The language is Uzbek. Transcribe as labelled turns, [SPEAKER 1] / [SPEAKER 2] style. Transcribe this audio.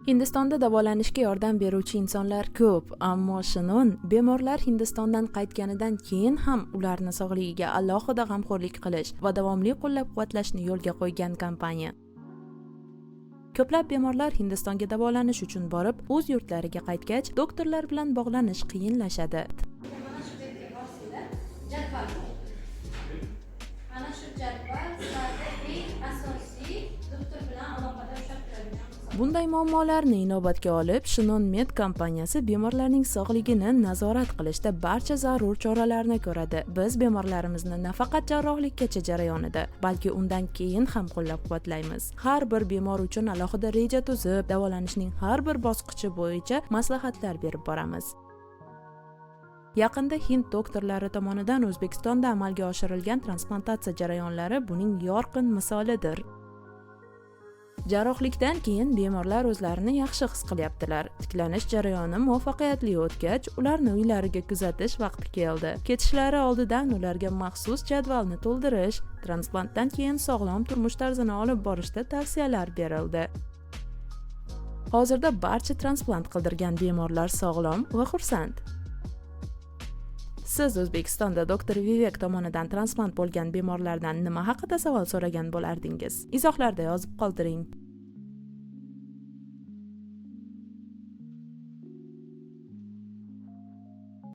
[SPEAKER 1] Hindistonda davolanishga yordam beruvchi insonlar ko'p, ammo Shinon bemorlar Hindistondan qaytganidan keyin ham ularni sog'ligiga alohida g'amxo'rlik qilish va davomli qo'llab-quvvatlashni yo'lga qo'ygan kompaniya. Ko'plab bemorlar Hindistonga davolanish uchun borib, o'z yurtlariga qaytgach, doktorlar bilan bog'lanish qiyinlashadi.
[SPEAKER 2] Mana shu betga bossanglar, jadval bor. Mana shu jadval sizlarda eng asosiy doktor bilan aloqada ushlab turadigan hisob.
[SPEAKER 1] Bunday muammolarni inobatga olib, Shinon Med kompaniyasi bemorlarning sog'ligini nazorat qilishda barcha zarur choralarni ko'radi. Biz bemorlarimizni nafaqat jarrohlikkacha jarayonida, balki undan keyin ham qo'llab-quvvatlaymiz. Har bir bemor uchun alohida reja tuzib, davolanishning har bir bosqichi bo'yicha maslahatlar berib boramiz. Yaqinda hind doktorlari tomonidan O'zbekistonda amalga oshirilgan transplantatsiya jarayonlari buning yorqin misolidir. Jarrohlikdan keyin bemorlar o'zlarini yaxshi his qilyaptilar. Tiklanish jarayoni muvaffaqiyatli o'tgach, ularni uylariga kuzatish vaqti keldi. Ketishlari oldidan ularga maxsus jadvalni to'ldirish, transplantdan keyin sog'lom turmush tarzini olib borishda tavsiyalar berildi. Hozirda barcha transplant qildirgan bemorlar sog'lom va xursand. Siz O'zbekistonda doktor Vivek tomonidan transplant bo'lgan bemorlardan nima haqida savol so'ragan bo'lardingiz? Izohlarda yozib qoldiring.